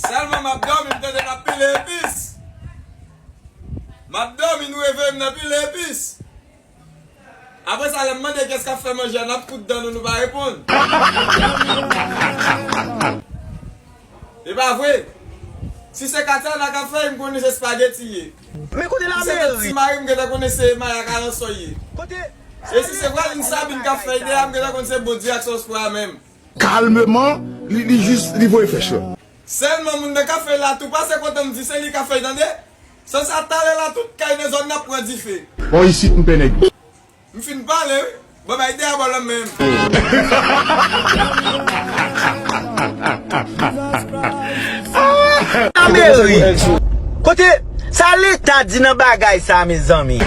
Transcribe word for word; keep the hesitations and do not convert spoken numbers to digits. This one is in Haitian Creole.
Sèlman m ap dòmi, m tande m ap pile epis. M ap dòmi, nou reveye m nan pile epis. Apre sa, lè m mande kiyès k ap fè manje a, n ap kout dan nou, nou pa reponn. E pa vre? Si se Katiana k ap fè, m konnen se espageti ye. Men kote la meri? Si se ti mari, m gentan konnen se mayak alanso ye. Kote? E si se Praline Sabine k ap fè ide a, m gentan konn se Bondye ak Sòspra menm. Kalmeman, li, li jis, li voye flèch la. Sèlman moun nan k ap fè la tou pase kontan m di se li k ap fè tande. San sa talè la tout kay nan zòn nan pran dife. Bon, isit m pè nèg. M fin pale wi. Bon, bay de a bò nan men m. Sa meri. Kote sa leta di nan bagay sa, mezanmi?